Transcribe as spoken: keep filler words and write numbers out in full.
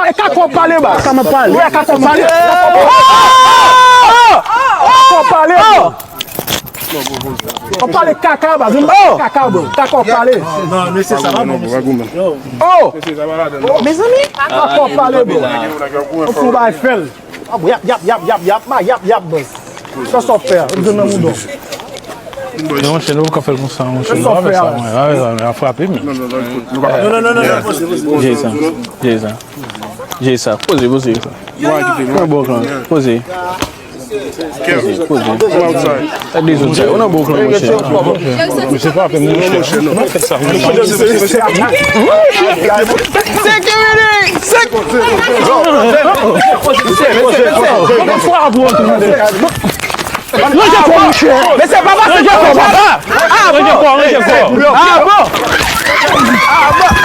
E kaka w pale, baz. Kaka m ap pale. Wè, kaka w pale. Kaka w pale, bro. Kaka w pale, kaka, baz. Kaka, bro. Kaka w pale. Non, mesye, sa pa bon, mesye. Oh! Mezanmi, kaka w pale, bro. Ou fou bay fèl. Ah, bon, yap, yap, yap, yap, yap, ma, yap, yap, baz. Sa, sa w fè a, ou jwenn nan mouda w. Men monchè, nou poko fè l konsa, monchè. Sa w fè a. Mwen, a, a, a frape, men. Non, non, non, non, non, poze, poze, poze. Jay sa. Jay sa. Jay sa. Poze, poze, sa. Nan bon klan. Poze. Poze, poze. Sa de zòt sa. Ou nan bon klan, monchè. Misye frape m, monchè. Sekirite! Sekirite! Ranje kò, monchè. Mesye, pa pase kò, papa. Ah, bon. Ranje kò, ranje kò. Ah, bon. Ah, bon.